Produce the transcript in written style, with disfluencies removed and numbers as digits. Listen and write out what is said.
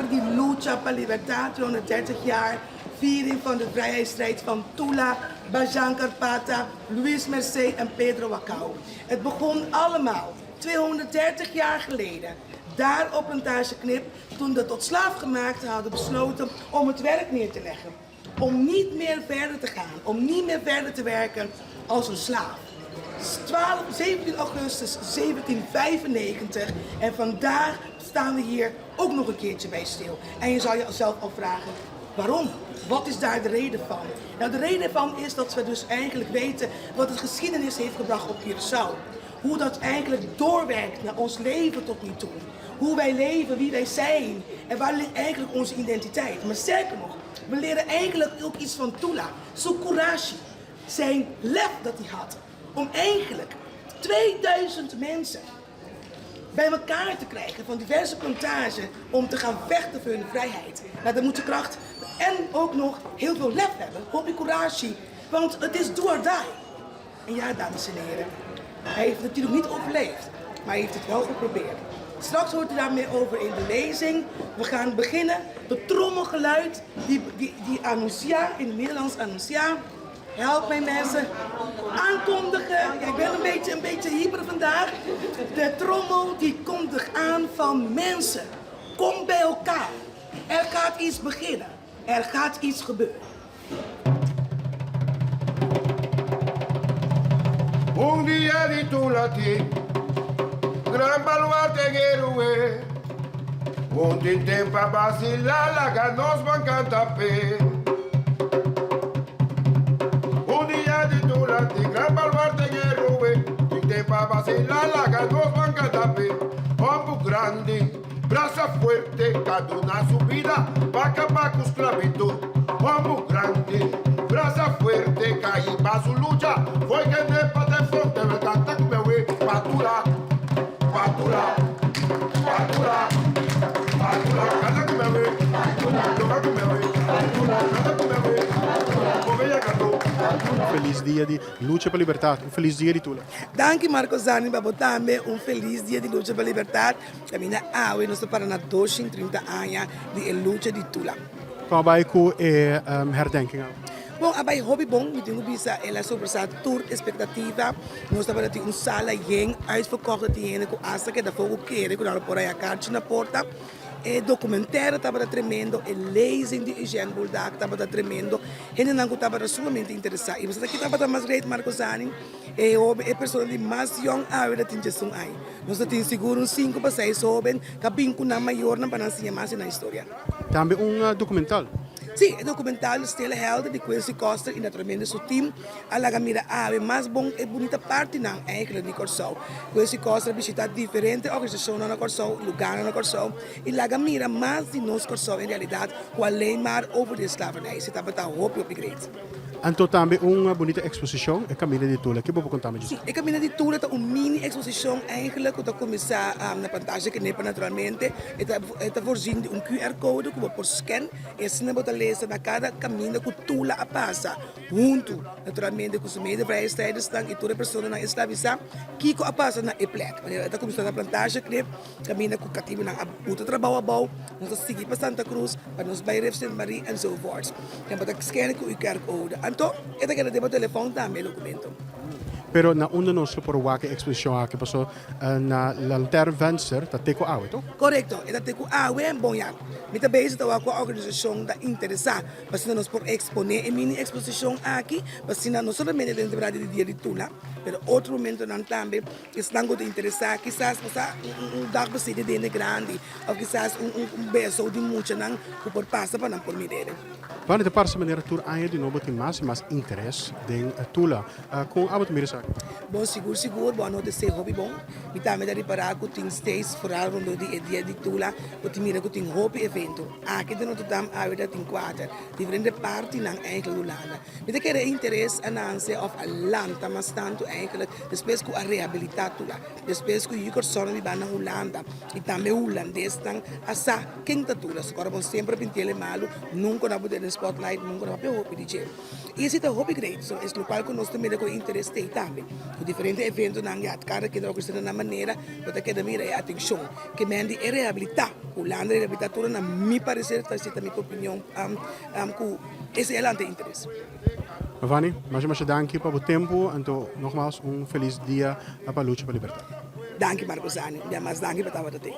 di lucha pa libertad, 230 jaar viering van de vrijheidsstrijd van Tula, Bajan Karpata, Luis Mercé en Pedro Wakao. Het begon allemaal 230 jaar geleden, daar op Plantage Knip, toen de tot slaafgemaakten hadden besloten om het werk neer te leggen. Om niet meer verder te gaan, om niet meer verder te werken als een slaaf. 12, 17 augustus 1795 en vandaag staan we hier ook nog een keertje bij stil. En je zou jezelf afvragen, waarom? Wat is daar de reden van? Nou, de reden van is dat we dus eigenlijk weten wat het geschiedenis heeft gebracht op Curaçao. Hoe dat eigenlijk doorwerkt naar ons leven tot nu toe. Hoe wij leven, wie wij zijn en waar ligt eigenlijk onze identiteit. Maar sterker nog, we leren eigenlijk ook iets van Tula. Zijn courage, zijn lef dat hij had. Om eigenlijk 2000 mensen bij elkaar te krijgen van diverse plantages om te gaan vechten voor hun vrijheid. Nou, dan moet je kracht en ook nog heel veel lef hebben. Hopi courage, want het is do or die. En ja, dames en heren, hij heeft natuurlijk niet overleefd, maar hij heeft het wel geprobeerd. Straks hoort u daar meer over in de lezing. We gaan beginnen. De trommelgeluid, die annuncia, in het Nederlands annuncia. Help mij mensen. Aankondigen. Ja, ik ben een beetje hyper vandaag. De trommel die kondigt aan van mensen. Kom bij elkaar. Er gaat iets beginnen. Er gaat iets gebeuren. Un dia di Tula tin gran baluarte en héroe. Un tin tempo pa vacilá, laga nos ban canta p'e. Un dia di Tula tin gran baluarte en héroe. Tin tempo pa vacilá, laga nos ban canta p'e. Homber grandi, brasa fuerte, a duna su bida pa caba cu sclavitud. Homber grandi, brasa fuerte, a hiba su lucha, fo'i Kenepa te frontera, canta cu mi pa Tula, pa Tula, pa Tula, pa Tula, canta cu mi, toca cu mi, canta cu mi, come cantó. Feliz dia di lucha pa libertad. Un feliz dia di Tula. Danki Marco Zani pa bo tambe un feliz dia di lucha pa libertad. Caminda awe nos ta para na 230 aña di e lucha di Tula. Con a bay cu e herdenking? Bon, a bay hopi bon, mi tin cu bisa el a sobrepasa tur expectativa. Nos tabata tin un sala yen uitverkocht tin hende cu hasta keda foco kere cu nan por haya kaartje na porta. E documentaire tabata tremendo, e lezing di Eugène Buldak tabata tremendo. Hendenan cu tabata sumamente interesa. Y bo sa ki tabata mas great Marco Zani? E hoben, e persona di mas yong awe ta tin 11 aña. Nos ta tin sigur un 5 pa 6 hoben cu bin cu nan mayornan pa nan siña mas di nan historia. Tambe un documental. Si, e documental Stille Helden di Quincy Koster y naturalmente su team a laga mira awe mas bon e bunita partinan eigenlijk di Kòrsou. Quincy Koster a bishita diferente organisacionnan na Kòrsou, lugarnan na Kòrsou y laga mira mas di nos Kòrsou en realidad cu alleen maar over di slavernij. Si tabata hopi hopi great. Anto tambe un bunita exposicion, e Caminda di Tula. Kico bo por conta mi? Si, e Caminda di Tula ta un mini exposicion eigenlijk cu ta cuminsa na Plantage Kenepa naturalmente. E ta voorzien di un QR code cu bo por scan y asina bo ta lesa na cada caminda cu Tula a pasa hunto naturalmente cu su medevrijheidsstrijdersnan y tur e personanan esclavisa kico a pasa na e plek. Manera e ta cuminsa na Plantage Knip caminda cu catibonan a buta trabou abou, nos ta sigui pa Santa Cruz pa nos bay Rif Sint Marie enzovoorts. En bo ta scan cu e QR code. Anto e ta keda den bo telefon tambe e documento. Pero na unda nos lo por wak e exposicion aki? Paso na Lantaarnvenster ta te cu awe, toch? Corecto, e ta te cu awe. Bon ya, mi ta bezig ta wak cu organisacion ta interesa pa asina nos por expone e mini exposicion aki, pa asina no solamente den temporada di Dia di Tula, pero otro momentonan tambe esnan cu ta interesa kisas pasa un dag bastante dende grandi of kisas un beso di muchanan cu por pasa pa nan por mir'e. Bueno, ta parse manera tur aña di nobo tin mas y mas interes den Tula. Con abo ta mira esaki? Bon, sigur sigur, bo a nota esei hopi bon. Mi tambe ta ripara cu tin steeds, vooral rondom di e dia di Tula, bo tin mira cu tin hopi evento. Aki den Rotterdam awe ta tin kuater diferente partinan eigenlijk Hulanda. Mi ta kere e interes a nanse of a lanta mas tantu eigenlijk despues cu a rehabilita Tula. Despues cu yu Kòrsou biba na Hulanda y tambe hulandesnan a sa ken ta Tula. So ora bo semper pintiel e malu, nunca no a pone den spotlight, nunca no a papia hopi di dje. Y esey ta hopi great. So es locual cu nos ta mira cu e interes t'ey tambe. Ku diferente eventonan ya kada ken ta orkestra na nan manera, bo ta keda mira e atenshon ke men di e rehabilitá. Hulanda rehabilitá tur na mi pareser ta esei ta mi opinion ku esei a lanta interes. Giovanni, masha masha danki pa bo tempu, anto nogmaals un felis dia pa lucha pa libertat. Danki Marco Zani, un bia mas danki pa tabata tei.